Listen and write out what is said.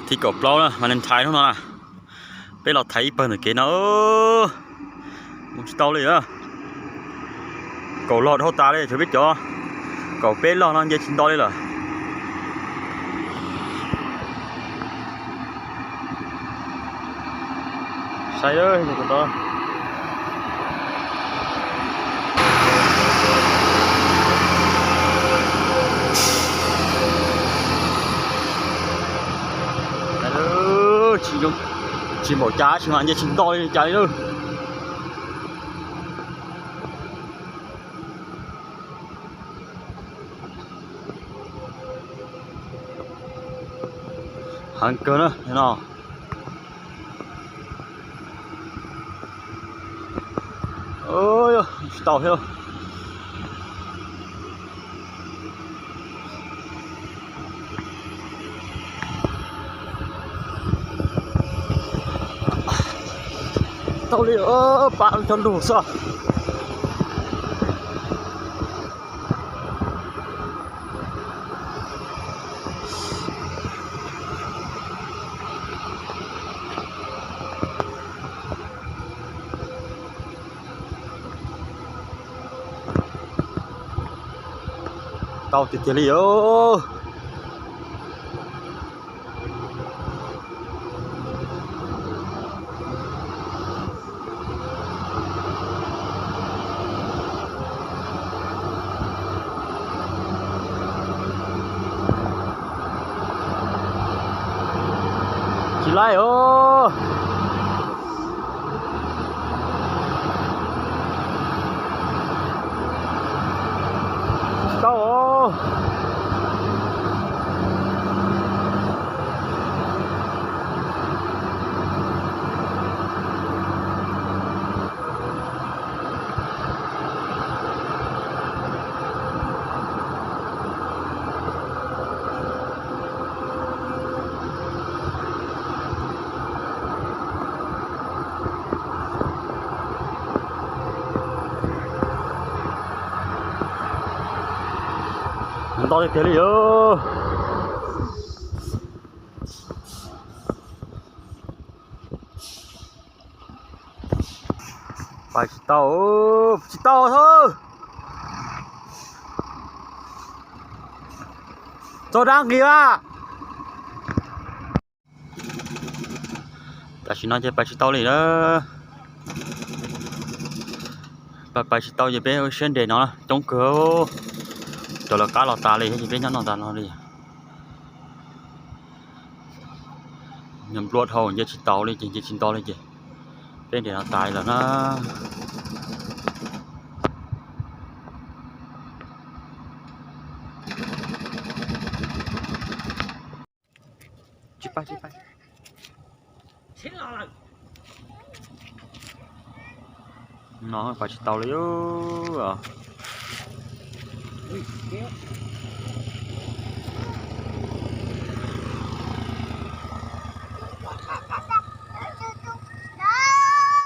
Thib kaum plaub na, Valentine hnub no na, peb los thaiv ib pawg ntawm kev no, mus tsis tau li a. Kaum los dhau tas li, tshuav peb cov kaum peb los no nce tsis nto li lawm. Saib, tsis npaum cas tsis mas nce tsis nto li cas li lawm. Heev kawg na no. Tsis tau thiab. Tau li, pab cov lus xwb. Tau tiag tiag li os. Tsis laij os. Tsis tau os. Nto tiag tiag li os. Pais tsis tau, tsis tau thawj. Txog dab nqis a. Tam sim no ces pais tsis tau li na. Pais, pais tsis tau ces peb siab nres no coob kawg. Cov lawv qab los tas li ces peb nyob no tas no li. Nplua dhau nce tsis tau li ces nce tsis nto li ces peb nres no tas lawm na. Tsis pais, tsis pais. No pais tsis tau li os.